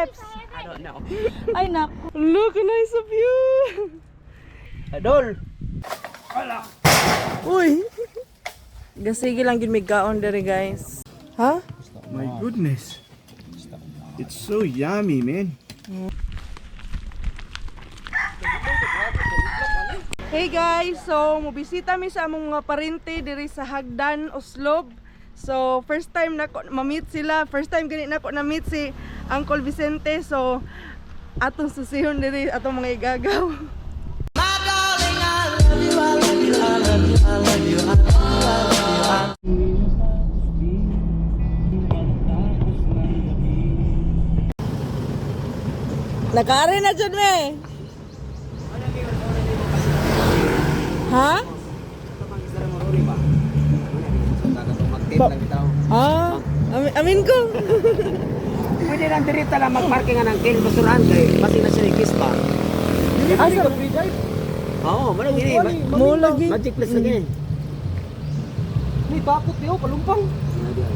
I don't know. Ay, naku. Look, nice of you. Idol! Uy. Gasige lang gid may gaon dere, guys. Ha? My goodness. It's so yummy, man. Hey guys, so mobisita mi sa among mga parente diri sa Hagdan, Oslob. So first time na ko ma-meet sila, first time gani na ko na-meet si Uncle Vicente. So atong susihon diri atong mga igagaw. Nakaari na dyan, me. Ha? Ah, amin ko. Pwede lang dirita lang magparking nga ng kin basuran kay basi na siya ni kiss ba. Asa? Oo, mo lagi ni. Mo lagi. Magic place lagi. May takot niyo, palumpang.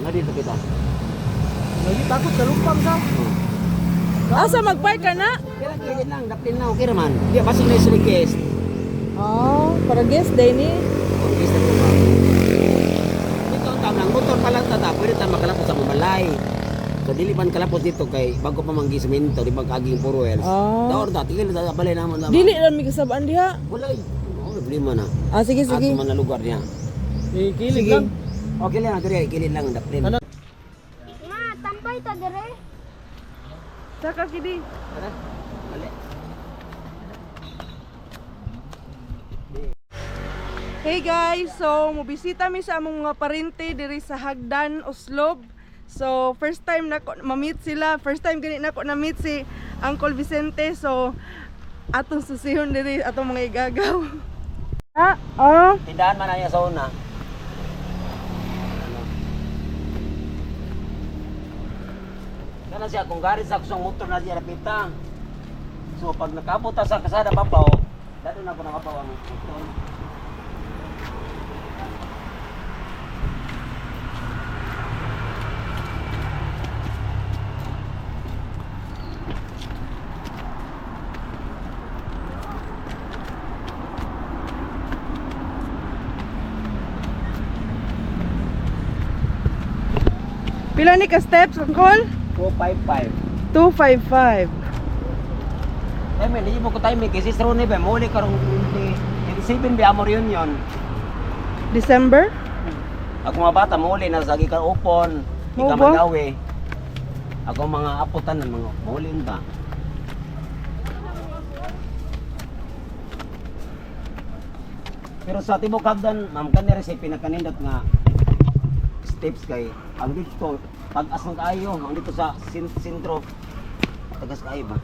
Nga dito kita. Lagi takot kalumpang sa. Asa magpark ka na? Kira kilid lang, daplin na okay raman. Di basi na siya ni kiss. Ah, para guest day ni. Oh, kiss na ba? Dito ang tama, ang motor pa lang tata, pwede ta makalapot sa mabalay. So dili man kalapot dito kay bago pa manggi semento, di ba kaging puro wheels. Ah. Daor ta, tigil ta balay namon lamang. Dili lang mi kasabaan diha. Walay. Oo, problema na. Ah, sige sige. Ato man na lugar niya. Eh, kilig lang. Okay lang, dire, kilid lang daplin. Ano? Ma, tambay ta dire. Saka kidi. Tara. Balik. Hey guys, so mobisita mi sa among mga parente diri sa Hagdan, Oslob. So first time na ko ma-meet sila, first time gani na ko na-meet si Uncle Vicente. So atong susihon diri atong mga igagaw. Ah, oh. Tindahan man na niya sa una. Ano? Kana siya, kung gari sa kusang motor na siya rapita. So pag nakabot ta sa kasada babaw, dato na ko nakabaw ang motor. Pila ni ka steps, Uncle? 255. 255. Ay, may hindi mo ko tayo may kasi sa ba, muli karong 27 ba amor yun yun. December? Ako mga bata, muli na sa gikan upon, Mao ikaw ba? magawi. Ako mga aputan ng mga muli ba. Pero sa tibok hagdan, ma'am kani rin siya pinakanindot nga steps kay ang dito pag-as ng kaayo ang dito sa sentro tagas kaayo ba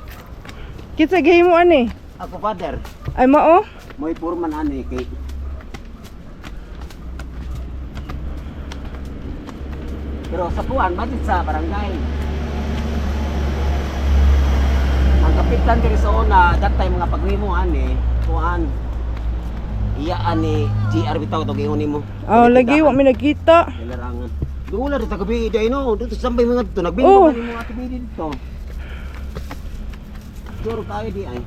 Kitsa gay mo ani? Ako father. Ay mao. Mo'y purman ani kay pero sa kuan budget sa barangay. Ang kapitan diri sa una, that time mga paghimo ani, kuan. Iya ani GR bitaw to giingon nimo. Oh, lagi wa mi nagkita. Nilarangan. Doon dito gabi day no, dito sambay mga dito nagbingo Oh. oh. nimo ato dito. Duro kayo di ay.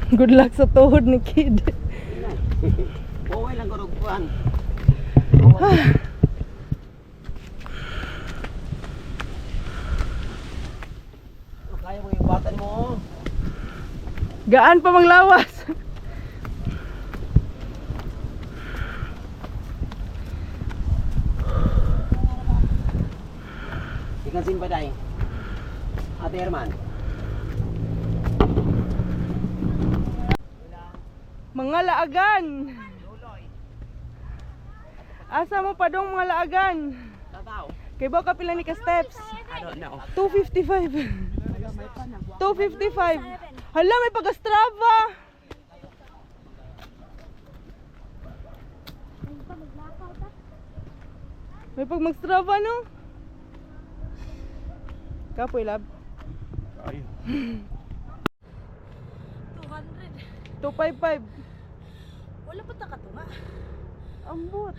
Good luck sa tuhod ni kid. Okay lang kurog kuan. Kaya mo yung bata mo. Oh. Gaan pa manglawas. Ikan simba day. Ate Herman. Mga laagan. Asa mo pa dong mga laagan? Tataw. Kay ba kapila ni ka steps? I don't know. 255. 255. Hala, may pag-Strava. May pag mag-Strava, no? Kapoy, lab. Ay. 2 255. Wala pa ta katunga. Ambot.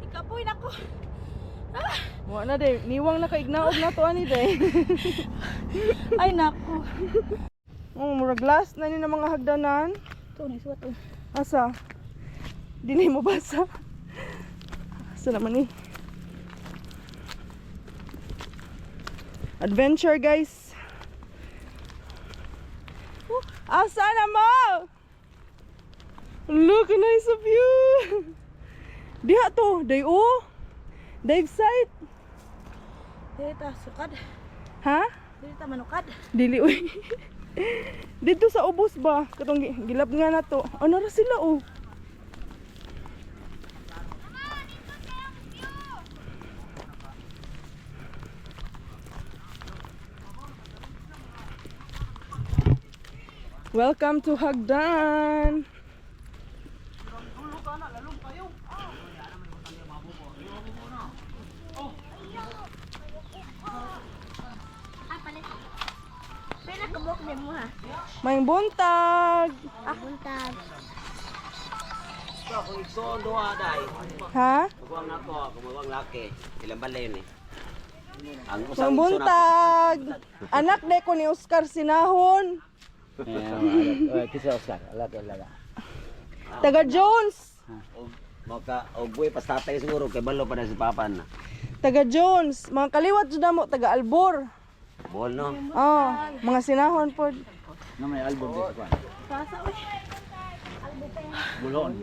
Ikapoy nako. Wa na day, niwang na kaignaog na to ani day. Ay nako. Oh, murag last na ni na mga hagdanan. Ito ni suwat oh. Asa? Dili mo basa. Asa naman ni? Adventure, guys. Asa na mo? Look, nice of you. Diha to, day oh. Dive site. Dili ta sukad. Ha? Dili ta manukad. Dili uy. Dito sa ubos ba? Katong gilab nga na to. Ano ra sila oh? Welcome to Hagdan. Ah, palit. Pila ka buok nimo ha? May buntag. Ah, buntag. So, kung igsoon duha day. Ha? Maguwang nako, kumuwang laki. Ilang balay ni. Ang May usang igsoon ako. buntag. Anak de ko ni Oscar Sinahon. Kisa Oscar, alaki alaga. Taga Jones. Og maka og buhi pas tatay siguro kay balo pa na si papa na. Taga Jones. Mga kaliwat jud namo taga Albor. Bol no. Oh, mga sinahon pod. Na may album dito pa. Pasa oy. Bulon.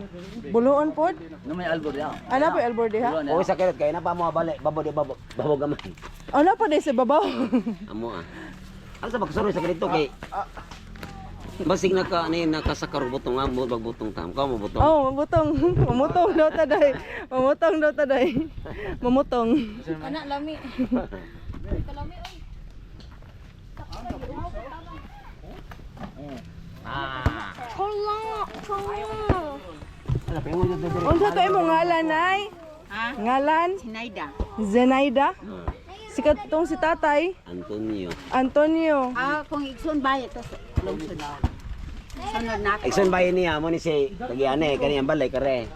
Buluon pod. Na may album diha. Ana po Albor diha. Oy sa kirat kay na pa mo balik babo di babo babo gamay. Ana pa day sa babaw. Amo ah. Ano sa pagsuroy sa ganito kay Basig naka ano yun, nakasakar butong ang mo magbutong tam. Ka mo butong. Oh, mamutong. Mamutong daw ta day. Mamutong daw ta day. Mamutong. Ana lami. Kalami oy. Ah. Cholo, cholo. Ala pa mo dito diri. Unsa to imong ngalan nay? Ngalan? Sinaida. Zenaida. Sikat tong si tatay, Antonio. Antonio. Ah, kung igsoon ba ito lungsod. Sunod na ako. Igsoon bayi niya mo ni si Tagiane kani ang balay kare.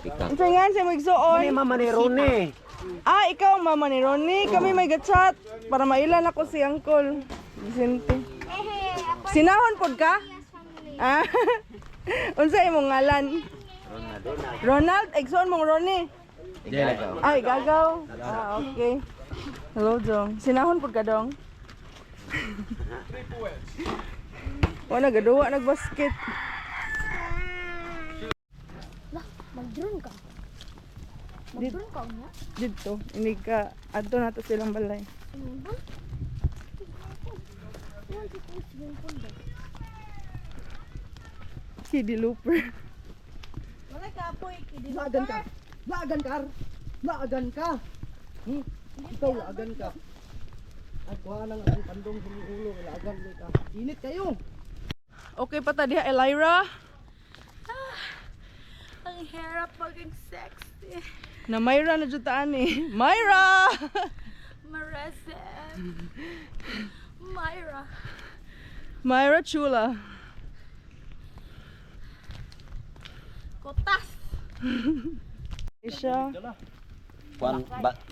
Ika. Unsa nga sa imong igsuon? Ni mama ni Rone. Ah, ikaw ang mama ni Ronnie. Kami may gachat para mailan ako si Uncle Vicente. Sinahon pod ka? Ah. Unsa imong ngalan? Ronald, igsoon mong Ronnie. Igagaw. Ay, gagaw. Ah, okay. Hello, Dong. Sinahon pod ka, Dong? Wala, nagaduwa, nagbasket. Lah, mag-drone ka. Mag-drone ka unya? Dito, hindi ka. Adto na to silang balay. Swimming pool? Yan, si swimming pool ba? Kiddy looper. Wala ka apoy, kidi. Laagan ka. Laagan ka. Laagan ka. Hmm? Ikaw laagan ka. Ay, kuha lang ang kandong sa mong ulo. Laagan ka. Init kayo. Okay pa ta diha, Elira. Ang hirap maging sexy. Na Myra na jud ta ani. Myra! Marese. Myra. Myra Chula. Kotas. Siya. Kuan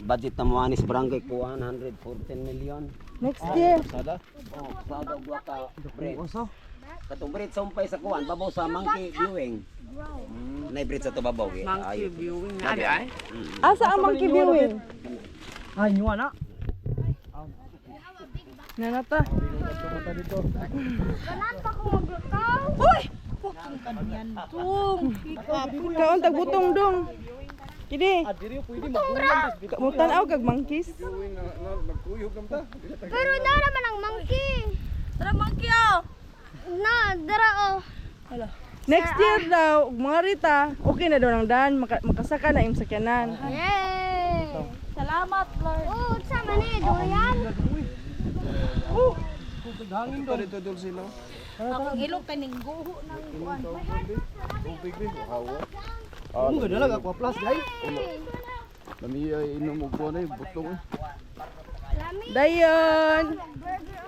budget na mo anis barangay ko 114 million. Next year. Oh, sa dog wa ka bridge. Katong bridge sa umpay sa kuan babaw sa monkey viewing. Nay bridge sa to babaw gi. Monkey viewing na ay. Asa ang monkey viewing? Ay, nyuwa na. Nanata. Ganan pa ko maglakaw. Uy! Kaon tagbutong dong. Kidi. Ah, diri pwede magdulang. Mutan-aw kag monkeys. Pero na naman ang monkey. Tara monkey oh. Na, dara oh. Next year daw, ug mga Rita, okay na daw ng daan, makasaka na imong sakyanan. Yay! Salamat Lord. Oh, sama ni durian. Akong ilong kaning guho ng kuan. Ano ka dala ka plus guys? Lami ay inom og kuan ay butong. Eh. Lami. Dayon. Burger.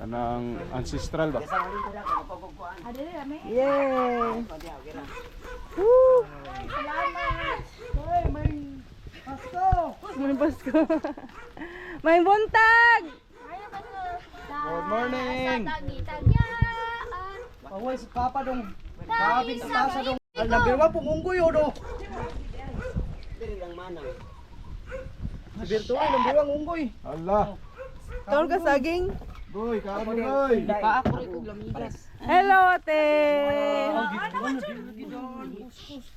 Kanang ancestral ba? Yay! Woo! Ay, may Pasko! May Pasko. May buntag! Good morning. Paway sa papa dong. Grabe sa tasa dong. Ang number 1 pungunggoy oh do. Diri lang manang. Si Berto ay number 1 unggoy. Allah. Tol ka saging. Boy, kaon boy. Hello, ate!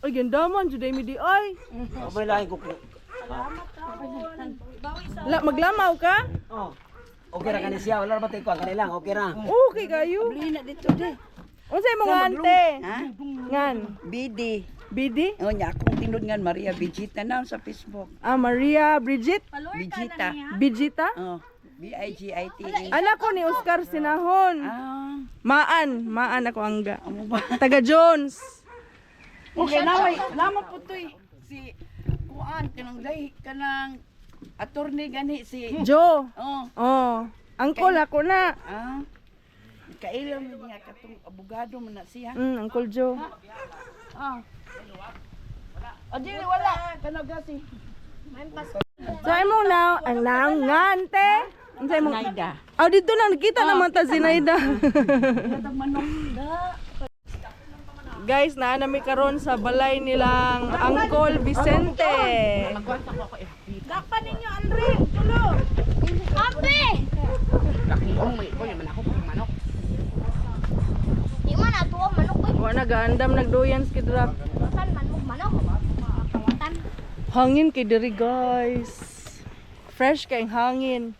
Ay, ganda man. Juday mi di ay. Oh, may lahi ko. La, maglamaw ka? Oh. Okay ra kani siya, wala ra ba tay kuan kani lang, okay ra. Okay kayo. Lina dito di. Unsay mo nga ante? Ha? Ngan. BD. BD? O niya akong tinod nga Maria Bigita na sa Facebook. Ah, Maria Bridget? Bigita. Bijita? Oh, B I G I T A. Anak ko ni Oscar Sinahon. Ah, Maan, maan ako angga. amo ba? Taga Jones. Okay, naway, lama po to eh. Si kuan kanang day kanang attorney gani si Joe. Oh, Oh, angkol ako na. ah. Kailan man niya katong abogado man na siya. Uncle Joe. Ah. O dili wala kanang gasi. So ay mo na ang nangante. Unsay mo? Naida. Ah, dito na nakita naman ta Zinaida. Guys, naa nami karon sa balay nilang Uncle Vicente. Dakpan ninyo, Andre! Tulo! Ampe! Di man ato ang manok oy. Wa na gaandam nagduyan sa kidrak. Kawatan man mo manok. Kawatan. Hangin kay diri guys. Fresh kay ang hangin.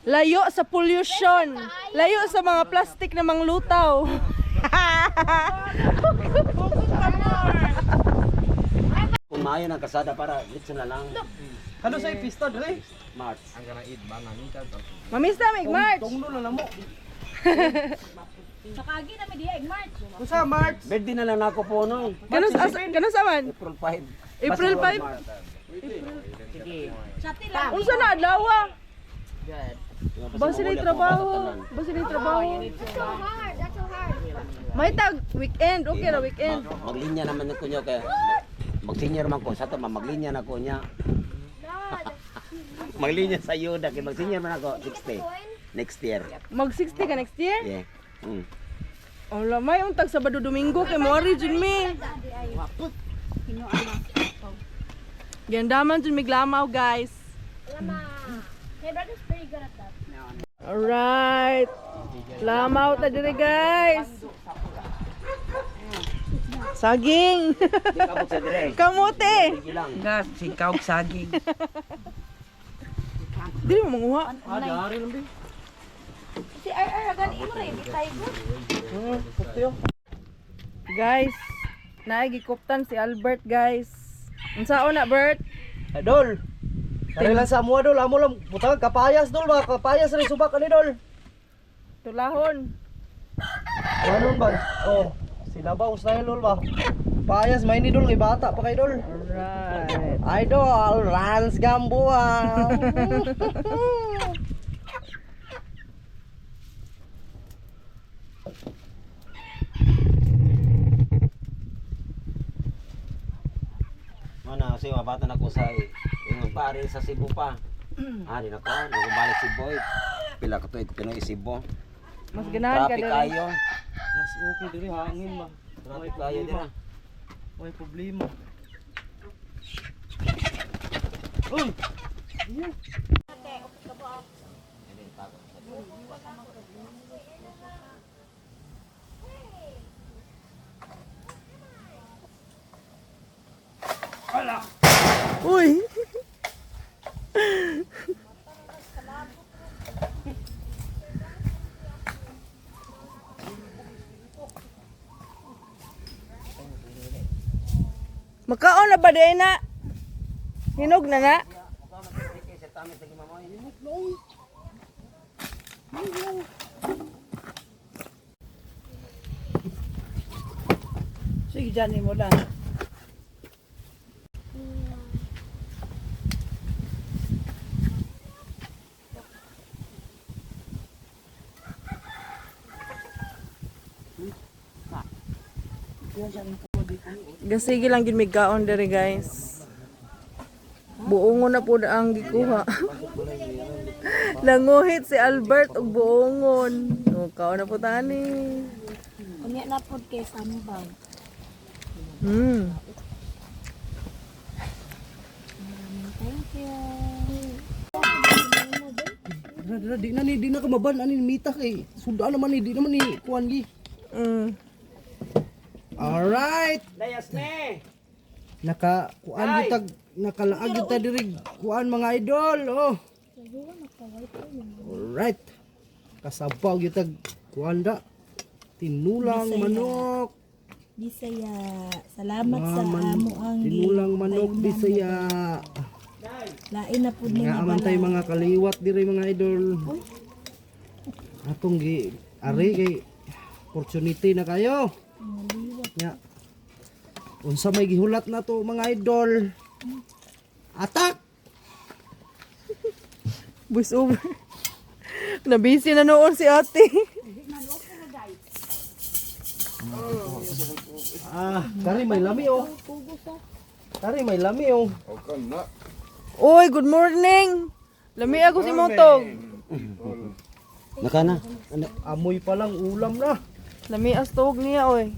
Layo sa pollution. Layo sa mga plastic na manglutaw. Kung maayo ng kasada para litso na lang. Kano sa pista dre? March. Mamista mig March. Tunglo na namo. Nakagi na mi diha ig March. Unsa March? Birthday na lang nako po no. Kano sa man? April 5. April Basta 5? March. Sa lang. Unsa na adlaw? Ba sila trabaho? Ba sila trabaho? That's so hard. That's so hard. May tag weekend, okay ra weekend. Maglinya naman ako niyo kay mag-senior man ko sa to maglinya na ko niya. Maglinya sa yuda kay mag-senior man ako 60 next year. Mag 60 ka next year? Yeah. Wala may untag Sabado Domingo kay mo jud mi. Gandaman jud mi glamaw guys. Lama. My brother's very good at that. Alright. Lamaw ta dire guys. Saging. Di kabot sa dire. Kamote. Sige lang. Nga sikaw saging. Dili mo manguha. Ah, dari lang bi. Si RR gani imo ra itay ko. Puktiyo. Guys, naigikuptan si Albert guys. Unsaon na Bert? Dol. Dari lang sa amuha dol, amo lang butang kapayas dol ba, kapayas rin subak ani dol. Tulahon. Ano ba? Oh, sila ba style dol ba? Payas may ni dol kay bata pa kay dol. Alright. Idol, Rans Gamboa. Mana kasi mabata na ko sa ingon pare sa Cebu pa. Ah, di na ko, balik si Boy. Pila ka tuig ko Pinoy Cebu. Mas ganahan ka Traffic diri. kayo. Mas okay diri hangin ba. Traffic kayo dira. May problema. Uy! Uy. Makaon na ba day na? Hinog na na. Sige dyan mo lang. Gasige lang gid mig kaon diri, guys. Buongon na po na ang gikuha. Nanguhit si Albert og buongon. O, kaon na po tani. Unya na pod kay sambal. Thank you. Dra, dra, di na ni, di na kamaban ani mita kay suda naman ni, di naman ni kuan gi. Alright. Layas ne. Naka kuan gyud tag nakalaag gyud ta diri kuan mga idol. Oh. Alright. Kasabaw gyud tag kuan da. Tinulang manok. Bisaya. Salamat sa Mga amo ang tinulang manok Bisaya. Lain na pud ni Nga aman tay mga kaliwat diri mga idol. Atong gi ari kay opportunity na kayo. Nya. Unsa may gihulat na to mga idol? Attack! Voice over. Nabisi na noon si ate. Ah, kari may lami oh. Kari may lami oh. Oy, good morning. Lami ako si Motog. Naka na. Amoy pa lang ulam na. Lami as tuog niya, oy.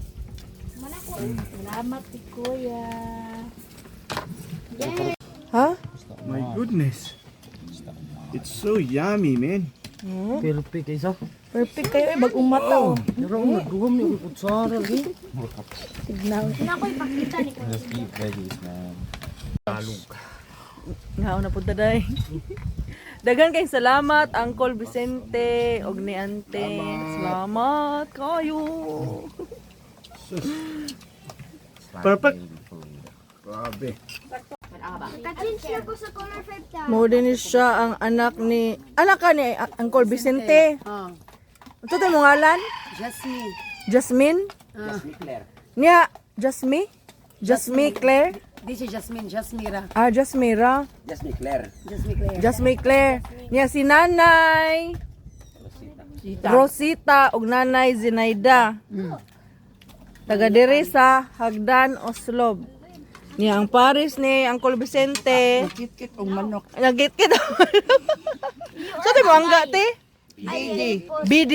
Salamat ti Kuya. Ha? My goodness. It's so yummy, man. Perfect isa. Perfect kayo eh, bagong mata oh. Pero ang nagguhom ni kutsara lagi. Tignaw. Na ko'y pakita ni Kuya. Nga na punta day. Daghan kay salamat Uncle Vicente og ni Ante. Salamat kayo. Perfect. Grabe. Ka-change na ko sa color 5 ta. Mao din ni siya ang anak ni anak ka ni Uncle Vicente. Oh. Ito tayo mong ngalan? Jasmine. Jasmine? Jasmine Claire. Niya, Jasmine? Jasmine Claire? This is Jasmine, Jasmira. Ah, Jasmira. Jasmine Claire. Jasmine Claire. Jasmine Claire. Niya si Nanay Sita. Rosita ug Nanay Zinaida. Taga diri sa Hagdan, Oslob. Niya ang Paris ni Uncle Vicente. Kit-kit og manok. Nagit-kit. Sa so, mo angga te? BD. BD.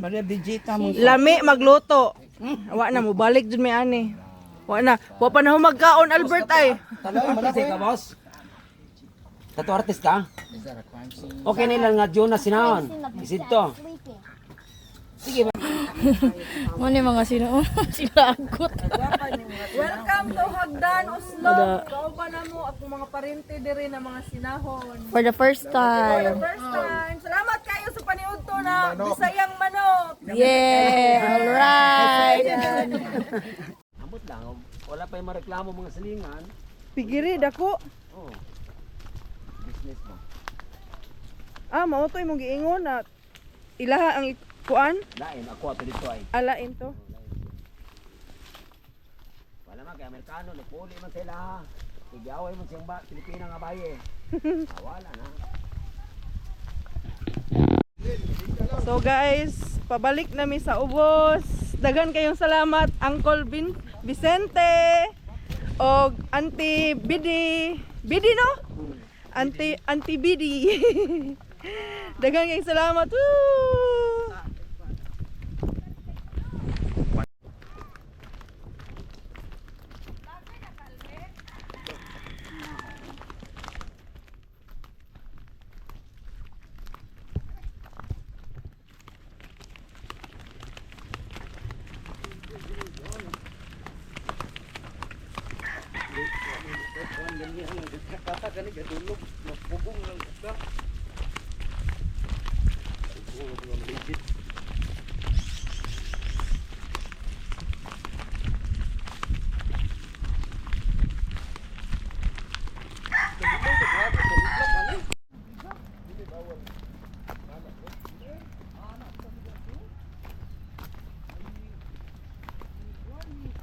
Maria Vegeta mo. Lami magluto. Wa na mo balik jud may ani. Wa na. Wa pa na ho magkaon Albert ay. Tattoo artist ka, boss? Tattoo artist ka? Okay nila nga Jonas sinaon. Isidto. Sige ba? Mo ni mga sino sila agot. Welcome to Hagdan, Oslo. Kauban na mo akong mga parente diri na mga sinahon. For the first time. First time. Salamat kayo sa paniudto na Bisayang manok. Yeah, all right. Ambot lang. Wala pa yung mareklamo mga silingan. Pigiri dako. Oh. Business ba? Ah, mao to imong giingon na ilaha ang kuan, Lain ako ato dito ay. alain to. Wala man kay Amerikano nagpuli man sila. Tigaway man siyang ba Pilipina nga baye. Ah, wala na. So guys, pabalik nami sa ubos. Daghan kayong salamat Uncle Vicente og Auntie Bidi. Bidi no? Auntie Auntie Bidi. Daghan kayong salamat. Woo!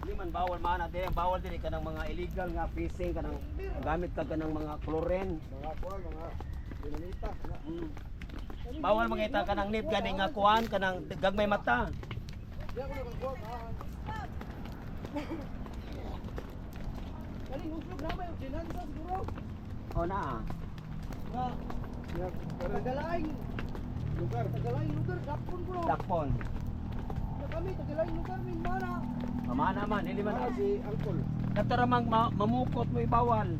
Hindi man bawal man ate, bawal dili kanang mga illegal nga fishing kanang gamit ka kanang mga chlorine. Mga kuan, mga dinamita. Bawal mangita kanang nip gani nga kuan kanang gagmay mata. Kaning Oslob na may ordinansa siguro. O na. Nga tagalaing Lugar. tagalaing lugar dakpon bro. Dakpon. Na kami tagalaing lugar min mana. Pamana man, dili man Mana si Uncle. Kataramang mamukot mo ibawal.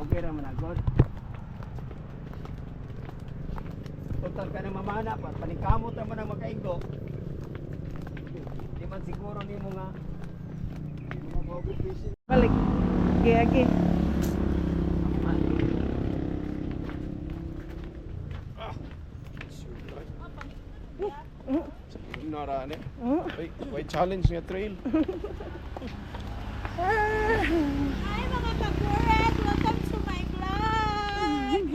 Okay ra man agod. Total ka na mamana pa, paningkamot ra man ang makaigo. Di man siguro nimo nga Balik. Okay, okay. Nara ani. Ay, way challenge nga trail. Hi mga kaburet! Welcome to my vlog!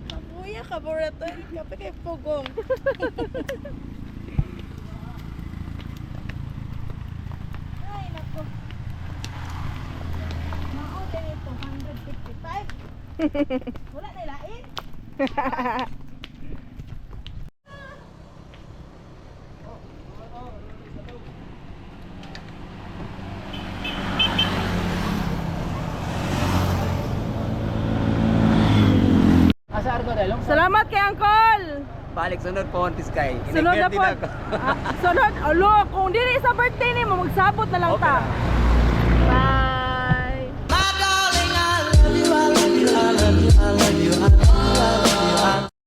Mabuya kaburet. Kape kay Pugong. Ay, nako. Mao din ito, 155. Wala na ilain. Salamat kay Uncle. Balik sunod po kay. Sunod na po. Ah, sunod, alo, kung dili sa birthday nimo magsabot na lang ta. Bye. My darling, I love you, I love you, I love you, I love you.